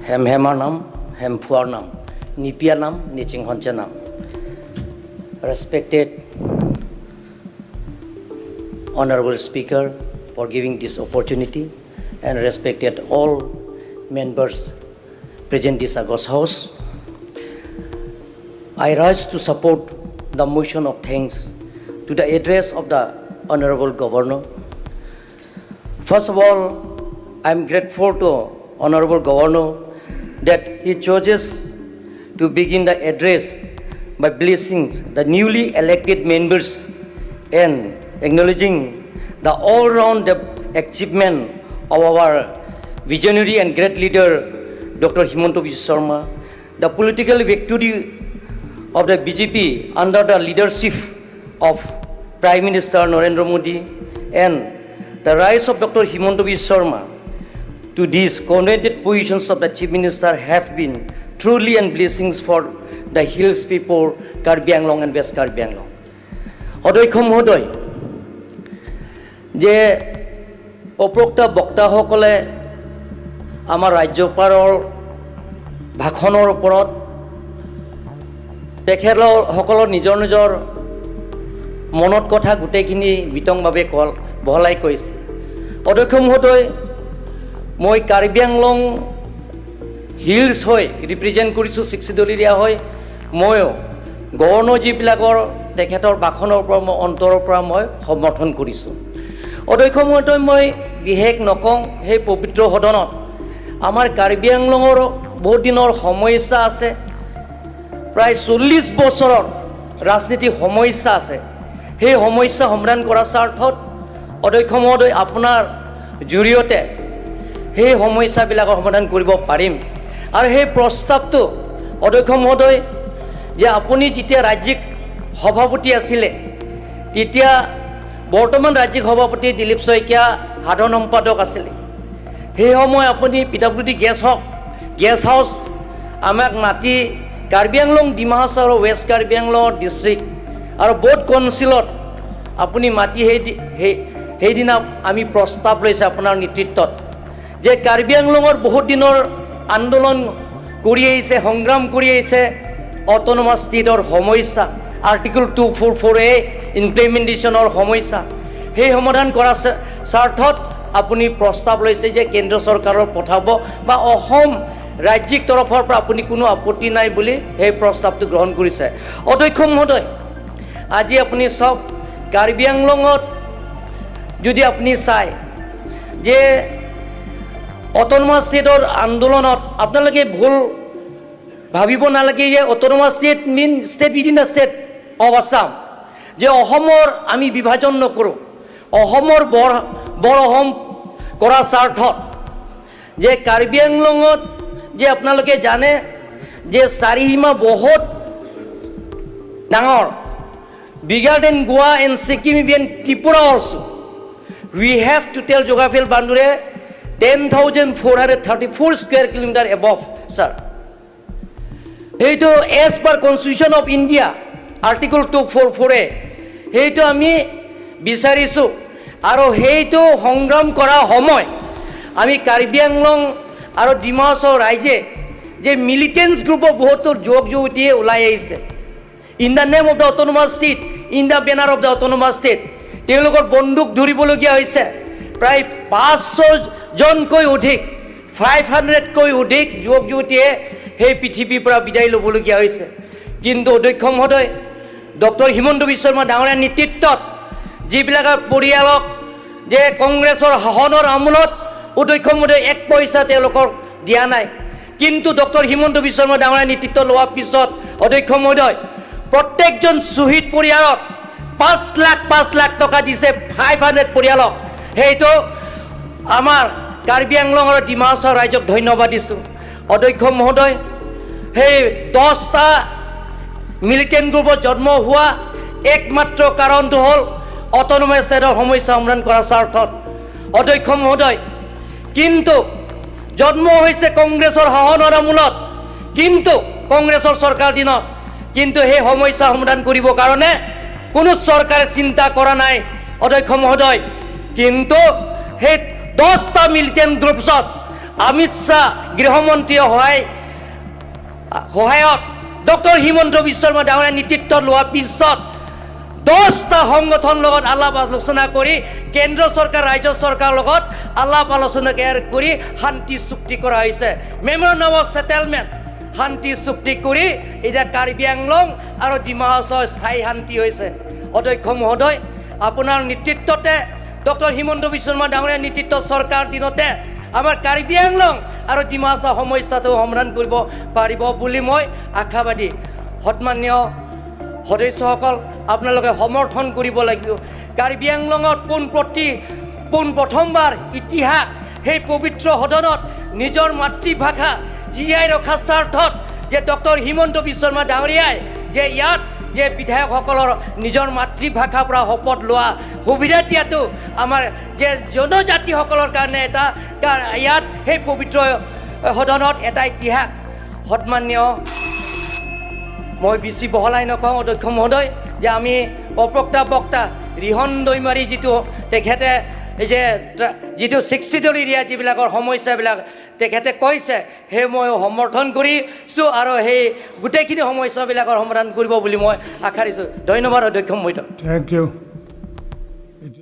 Hem hammer নাম, হেমফুৱাৰ নাম, নিপিয়া নাম, নিচিং হঞ্চে নাম। Respected Honorable Speaker for giving this opportunity and respected all members present this august house. I rise to support the motion of thanks to the address of the Honorable Governor. First of all, I am grateful to Honorable Governor that he chooses to begin the address by blessing the newly elected members and acknowledging the all-round achievement of our visionary and great leader, Dr. Himanta Biswa Sarma, the political victory of the BJP under the leadership of Prime Minister Narendra Modi and the rise of Dr. Himanta Biswa Sarma to these coveted positions of the Chief Minister have been truly and blessings for the hills people, Karbi Anglong and West Karbi Anglong. অধ্যক্ষ মহোদয়, যে উপৰোক্ত বক্তাসকলে আমাৰ ৰাজ্যপালৰ ভাষণৰ ওপৰত তেখেতসকলৰ নিজৰ নিজৰ মনত কথা গোটেইখিনি বিতংভাৱে কল বহলাই কৈছে। অধ্যক্ষ মহোদয়, মই কাৰ্বি আংলং হিলছ হৈ ৰিপ্ৰেজেণ্ট কৰিছোঁ, ছিক্স এৰিয়া হৈ। ময়ো গভৰ্ণৰ যিবিলাকৰ তেখেতৰ ভাষণৰ পৰা মই অন্তৰৰ পৰা মই সমৰ্থন কৰিছোঁ। অধ্যক্ষ মহোদয়, মই বিশেষ নকওঁ। সেই পবিত্ৰ সদনত আমাৰ কাৰ্বি আংলঙৰ বহুত দিনৰ সমস্যা আছে, প্ৰায় 40 বছৰৰ ৰাজনীতিক সমস্যা আছে। সেই সমস্যা সমাধান কৰাৰ স্বাৰ্থত, অধ্যক্ষ মহোদয়, আপোনাৰ জৰিয়তে সেই সমস্যাবিলাকৰ সমাধান কৰিব পাৰিম। আৰু সেই প্ৰস্তাৱটো, অধ্যক্ষ মহোদয়, যে আপুনি যেতিয়া ৰাজ্যিক সভাপতি আছিলে, তেতিয়া বৰ্তমান ৰাজ্যিক সভাপতি দিলীপ শইকীয়া সাধাৰণ সম্পাদক আছিলে। সেই সময় আপুনি পি ডাব্লিউ ডি গেষ্ট হওক গেষ্ট হাউচ আমাক মাতি কাৰ্বি আংলং, ডিমা হাছাও আৰু ৱেষ্ট কাৰ্বি আংলঙৰ ডিষ্ট্ৰিক্ট আৰু ব'থ কাউন্সিলত আপুনি মাতি সেইদিনা আমি প্ৰস্তাৱ লৈছে আপোনাৰ নেতৃত্বত যে কাৰ্বি আংলঙৰ বহুত দিনৰ আন্দোলন কৰি আহিছে, সংগ্ৰাম কৰি আহিছে, অট'নমাছ ষ্টেটৰ সমস্যা, আৰ্টিকল 244A ইমপ্লিমেণ্টেশ্যনৰ সমস্যা, সেই সমাধান কৰাৰ স্বাৰ্থত আপুনি প্ৰস্তাৱ লৈছে যে কেন্দ্ৰ চৰকাৰৰ পঠাব বা অসম ৰাজ্যিক তৰফৰ পৰা আপুনি কোনো আপত্তি নাই বুলি সেই প্ৰস্তাৱটো গ্ৰহণ কৰিছে। অধ্যক্ষ মহোদয়, আজি আপুনি চাওক, কাৰ্বি আংলঙত যদি আপুনি চায় যে অট'নমাছ ষ্টেটৰ আন্দোলনত আপোনালোকে ভুল ভাবিব নালাগে যে autonomous state mean state within the state of Assam, যে অসমৰ আমি বিভাজন নকৰোঁ। অসমৰ বৰ বৰ অসম কৰাৰ স্বাৰ্থত যে কাৰ্বি আংলঙত যে আপোনালোকে জানে যে চাৰিসীমা বহুত ডাঙৰ, bigger than Goa and Sikkim, even Tripura also. We have total geographical boundary 10,434 square kilometer above, sir. সেইটো as per Constitution of India, Article 244A, সেইটো আমি বিচাৰিছোঁ। আৰু সেইটো সংগ্ৰাম কৰা সময় আমি কাৰ্বি আংলং আৰু ডিমা হাছাও ৰাইজে যে মিলিটেণ্টছ গ্ৰুপৰ বহুতো যুৱক যুৱতীয়ে ওলাই আহিছে in the name of the autonomous state, in the banner of the autonomous state, তেওঁলোকৰ বন্দুক ধৰিবলগীয়া হৈছে। প্ৰায় 500 জনকৈ অধিক, 500তকৈ অধিক যুৱক যুৱতীয়ে সেই পৃথিৱীৰ পৰা বিদায় ল'বলগীয়া হৈছে। কিন্তু অধ্যক্ষ মহোদয়, ডক্টৰ হিমন্ত বিশ্ব শৰ্মা ডাঙৰীয়াৰ নেতৃত্বত যিবিলাক পৰিয়ালক যে কংগ্ৰেছৰ শাসনৰ আমোলত, অধ্যক্ষ মহোদয়, এক পইচা তেওঁলোকক দিয়া নাই, কিন্তু ডক্টৰ হিমন্ত বিশ্ব শৰ্মা ডাঙৰীয়াৰ নেতৃত্ব লোৱাৰ পিছত, অধ্যক্ষ মহোদয়, প্ৰত্যেকজন শ্বহীদ পৰিয়ালক 5 লাখ 5 লাখ টকা দিছে, 500 পৰিয়ালক। সেইটো আমাৰ কাৰ্বি আংলং আৰু ডিমা হাছাও ৰাইজক ধন্যবাদ দিছোঁ। অধ্যক্ষ মহোদয়, সেই 10টা মিলিটেণ্ট গ্ৰুপত জন্ম হোৱা একমাত্ৰ কাৰণটো হ'ল অট'নমাছ ষ্টেটৰ সমস্যা সমাধান কৰাৰ স্বাৰ্থত, অধ্যক্ষ মহোদয়। কিন্তু জন্ম হৈছে কংগ্ৰেছৰ শাসনৰ আমোলত, কিন্তু কংগ্ৰেছৰ চৰকাৰ দিনত, কিন্তু সেই সমস্যা সমাধান কৰিবৰ কাৰণে কোনো চৰকাৰে চিন্তা কৰা নাই, অধ্যক্ষ মহোদয়। কিন্তু সেই 10টা মিলিটেণ্ট গ্ৰুপছত অমিত শ্বাহ গৃহমন্ত্ৰীয়ে সহায়ত ডক্টৰ হিমন্ত বিশ্ব শৰ্মা ডাঙৰীয়া নেতৃত্ব লোৱাৰ পিছত 10টা সংগঠনৰ লগত আলাপ আলোচনা কৰি, কেন্দ্ৰ চৰকাৰ, ৰাজ্য চৰকাৰৰ লগত আলাপ আলোচনা কৰি শান্তি চুক্তি কৰা হৈছে। মেমৰেণ্ডাম অফ ছেটেলমেণ্ট, শান্তি চুক্তি কৰি এতিয়া কাৰ্বি আংলং আৰু ডিমা হাছাওৰ স্থায়ী শান্তি হৈছে। অধ্যক্ষ মহোদয়, আপোনাৰ নেতৃত্বতে, ডক্টৰ হিমন্ত বিশ্ব শৰ্মা ডাঙৰীয়াৰ নেতৃত্ব চৰকাৰ দিনতে আমাৰ কাৰ্বি আংলং আৰু ডিমা হাছাও সমস্যাটো সমাধান কৰিব পাৰিব বুলি মই আশাবাদী। সন্মানীয় সদস্যসকল, আপোনালোকে সমৰ্থন কৰিব লাগিব। কাৰ্বি আংলঙত পোন প্ৰথমবাৰ ইতিহাস, সেই পবিত্ৰ সদনত নিজৰ মাতৃভাষা জীয়াই ৰখাৰ স্বাৰ্থত যে ডক্টৰ হিমন্ত বিশ্ব শৰ্মা ডাঙৰীয়াই যে ইয়াত যে বিধায়কসকলৰ নিজৰ মাতৃভাষাৰ পৰা শপত লোৱা সুবিধা দিয়াটো আমাৰ যে জনজাতিসকলৰ কাৰণে এটা ইয়াত সেই পবিত্ৰ সদনত এটা ইতিহাস। সন্মানীয়, মই বেছি বহলাই নকওঁ অধ্যক্ষ মহোদয়, যে আমি অপ্ৰক্তা বক্তা ৰিহণ দৈমাৰী যিটো তেখেতে এই যে যিটো ছিক্স চিডিউল এৰিয়া যিবিলাকৰ সমস্যাবিলাক তেখেতে কৈছে, সেই মই সমৰ্থন কৰিছোঁ আৰু সেই গোটেইখিনি সমস্যাবিলাকৰ সমাধান কৰিব বুলি মই আশা দিছোঁ। ধন্যবাদ অধ্যক্ষ মহোদয়। Thank you.